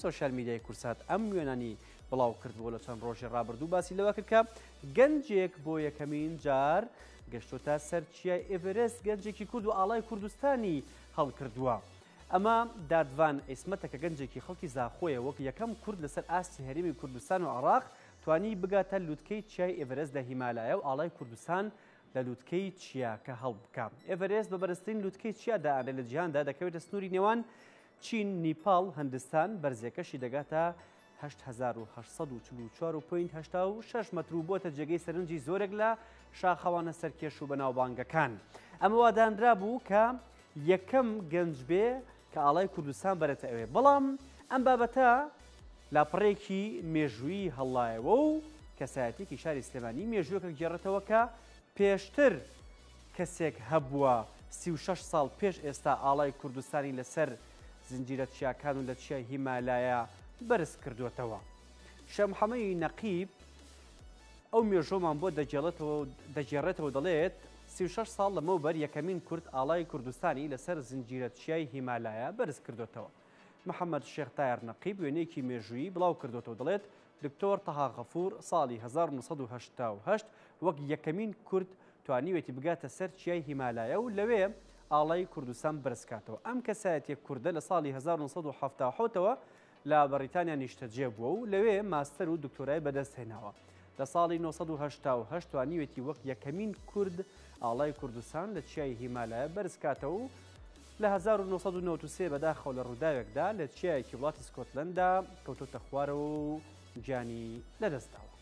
سۆشیال میدیای کوردسات ئەم وێنانی بڵاو کردبووە لە چەند ڕۆژی ڕابردوو باسی لەوە کرد کە گەنجێک بۆ یەکەمین جار گەشتۆتە سەر چیای ئێڤرست گەنجێکی کورد و ئاڵای کوردستانی هەڵکردووە. ئەمە دادڤان عیسمەتە کە گەنجێکی خەڵکی زاخۆیە وەک یەکەم کورد لەسەر ئاستی هەرێمی کوردستان و عێراق توانی بگاتە لوتکەی چیای ئێڤرست لە هیمالایە و ئاڵای کوردستان لە لوتکەی چیاکە هەڵبکا. ئێڤەرێست بە بەرزترین لوتکەی چیا دائەنرێت لە جیهاندا، دەکەوێتە سنووری نێوان چین، نیپاڵ، هندستان، بەرزییەکەشی دەگاتە 8844.86 مەتر و بۆتە جێگەی سەرنجی زۆرێک لە شاخەوانە سەرکێش و بەناوبانگەکان. ئەمە وادانرابوو کە یەکەم گەنج بێ کە ئاڵای کوردستان بەرێتە ئەوێ، بەڵام ئەم بابەتە لاپەڕەیەکی مێژوویی هەڵڵایەوە و کەسایەتیەکی شاری سلێمانی مێژووەکە گێڕێتەوە کە پێشتر کەسێک هەبووە 36 ساڵ پێش ئێستا ئاڵای کوردستانی لەسەر زنجیرە چیاکان و لە چیای هیمالایا بەرز کردووەتەوە. شێخ محەمەدی نەقیب ئەو مێژوومان بۆ دەگێڕێتەوە دەگێڕێتەوە دەڵێت، 36 ساڵ لەمەوبەر یەکەمین کورد ئاڵای کوردستانی لەسەر زنجیرە چیای هیمالایا بەرز کردۆتەوە. محەمەد شێخ تایەر نەقیب وێنەیەکی مێژوویی بڵاو کردۆتەوە دەڵێت، دکتۆر تەها غەفوور ساڵی 1988 وەک یەکەمین کورد توانیوێتی بگاتە سەر چیای هیمالایا و لەوێ ئاڵای کوردستان بەرزکاتەوە. ئەم کەسایەتیە کوردە لە ساڵی 1977 ەوە لە بەڕیتانیا نیشتەجێ بووە و لەوێ ماستەر و دکتۆرای بەدەستهێناوە. لە ساڵی 988 توانیوێتی وەک یەکەمین کورد ئاڵای کوردستان لە چیای هیمالایا بەرزکاتەوە و لە 1993 بەداخەوە لە ڕووداوێکدا لە چیایەکی وڵاتی سکۆتلەندا کەوتۆتە خوارەوە و گیانی لەدەستداوە.